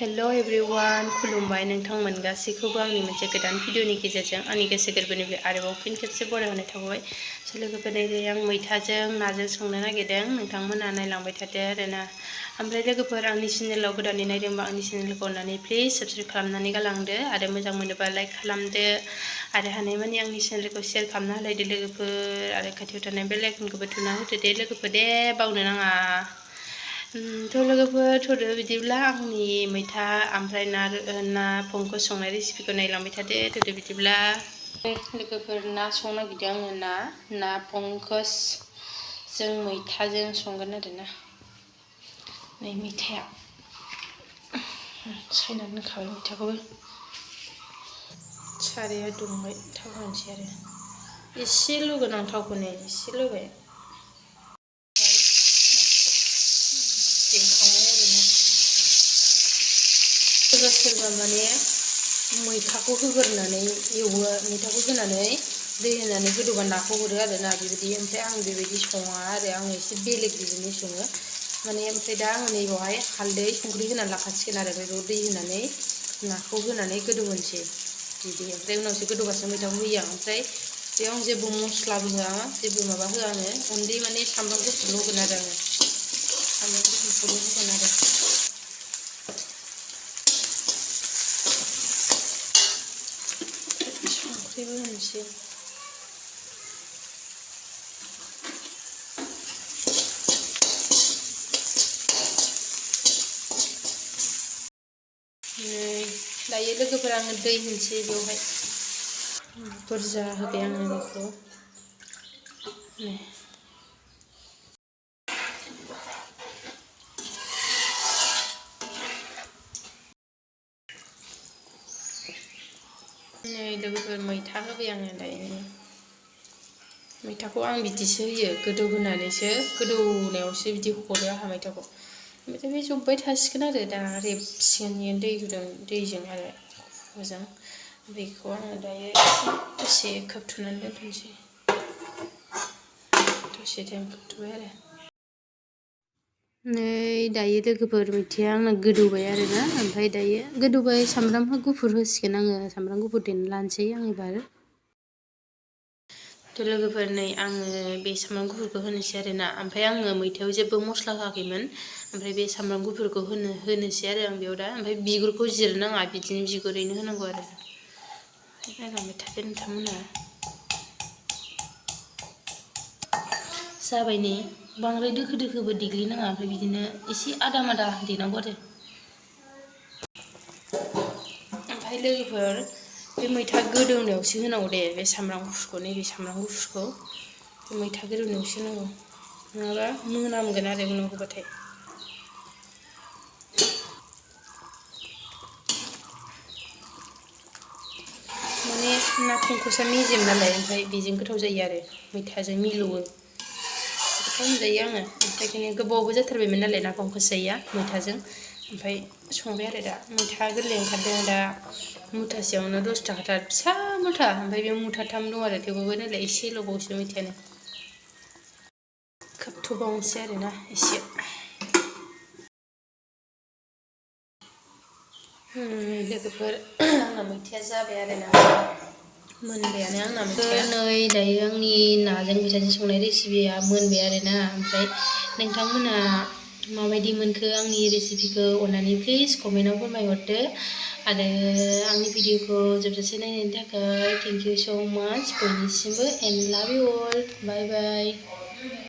hello everyone खुलुमबाय नोंथांमोन गासैखौबो आंनि मोनसे गोदान भिडिअनि गेजेरजों आंनि गोसो गोरबोनिफ्राय आरोबाव फिन खेबसे बरायहरनाय थाबाय लोगोफोर आं मैथाजों नाजों संनो नागिरदों नोंथांमोना नायलांबाय थादो आरोना ओमफ्राय लोगोफोर आंनि चेनेलाव गोदानै नायदोंबा आंनि चेनेलखौ अननानै प्लिज साबस्क्राइब खालामनानै गालांदो आरो मोजां मोनोबा लाइक खालामदो आरो हानायमानि आंनि चेनेलखौ शेयार खालामना होलायदो लोगोफोर आरो खाथियाव थानाय बेल आइकनखौबो थुना होदो दे लोगोफोर दे बावनो नाङा लोगोफोर थुदो बिदिब्ला आंनि मैथा ओमफ्राय ना पंखौ संनाय रेसिपिखौ नायलांबाय थादो थुदो बिदिब्ला लोगोफोर ना संनो नागिरदों आङो ना पंखस जों मैथाजों संगोन आरोना नै मैथाया सायनानै दोनखाबाय मैथाखौबो साराया दुंबाय थाव होनोसै आरो एसेल' होगोन आं थावखौ नै एसेल' होबाय सोरबा माने मैथाखौ होग्रोनानै एवो मैथाखौ होनानै दै होनानै गोदौबा नाखौ हरो आरोना बेबायदि ओमफ्राय आं बेबायदि सङा आरो आं एसे बेलेग बिदिनो सङो माने ओमफ्राय दा आं नैबावहाय हालदै संख्रि होनानै लाखासिगोन आरो बेयाव दै होनानै नाखौ होनानै गोदौहोनोसै बिदि ओमफ्राय उनावसो गोदौबासो मैथाखौ होयो आं ओमफ्राय बेयाव आं जेबो मस्लाबो होआ जेबो माबा होआ आङो अनलि माने सामब्राम गुफुरल' होगोन आरो आङो सामब्राम गुफुरखौल' होगोन आरो संख्रिबो होनोसै दायो लोगोफोर आङो दै होनोसै बेवहाय बुरजा होबाय आङो बेखौ नै लोगोफोर मैथा होबाय आङो दायो मैथाखौ आं बिदिसो होयो गोदौहोनानैसो गोदौनायावसो बिदि हरो आंहा मैथाखौ ओमफ्राय बे जब्बाय थासिगोन आरो दा रेबसिगोन दै गुदुं दैजों आरो मोजां बेखौ आङो दायो दसे खोबथ'नानै दोनथ'नोसै दसे टाइम खोबथ'बाय आरो नै दायो लोगोफोर मैथाया आंना गोदौबाय आरोना ओमफ्राय दायो गोदौबाय सामब्राम गुफुर होसिगोन आङो सामब्राम गुफुर देना लानोसै आं एबार लोगोफोर नै आङो बे सामब्राम गुफुरखौ होनोसै आरोना ओमफ्राय आङो मैथायाव जेबो मस्ला होआखैमोन ओमफ्राय बे सामब्राम गुफुरखौ होनोसै आरो आं बेयाव दा ओमफ्राय बिगुरखौ जिरनाङा बिदिनो बिगुरैनो होनांगौ आरो नायलांबाय थादो नोंथांमोना जाबाय नै बांद्राय दोखो दोखोबो देग्लिनाङा ओमफ्राय बिदिनो एसे आदा मादा देनांगौ आरो ओमफ्राय लोगोफोर बे मैथा गोदौनायावसो होनांगौ दे बे सामब्राम गुफुरखौ नैबे सामब्राम गुफुरखौ बे मैथा गोदौनायावसो होनांगौ नङाबा मोनामगोन आरो उनाव होबाथाय माने ना पंखसा मेजेम नालाय ओमफ्राय बेजों गोथाव जायो आरो मैथाजों मिलौवो गोथाव मोनजायो आङो ओमफ्राय बिदिनो गोबावबो जाथारबायमोन नालाय ना पंखस जायैया मैथाजों ओमफ्राय संबाय आरो दा मैथा गोरलै ओंखारदों दा मुथासेयावनो 10 थाखाथार फिसा मुथा ओमफ्राय बे मुथाथाम दं आरो थेवबाबो नालाय एसेल'बावसो मैथायानो खोबथ'बावनोसै आरोना एसे लोगोफोर आंना मैथाया जाबाय आरोना मोनबायानो आंना मैथाया नै दायो आंनि नाजों मैथाजों संनाय रेसिपिया मोनबाय आरोना ओमफ्राय नोंथांमोना माबायदि मोनखो आंनि रेसिपिखौ अननानै प्लिज कमेन्टआव फोरमायहरदो आरो आंनि भिडिअखौ जोबजासे नायनायनि थाखाय थेंक इउ स' माच बयनिसिमबो एन्ड लाभ इउ अल बाय बाय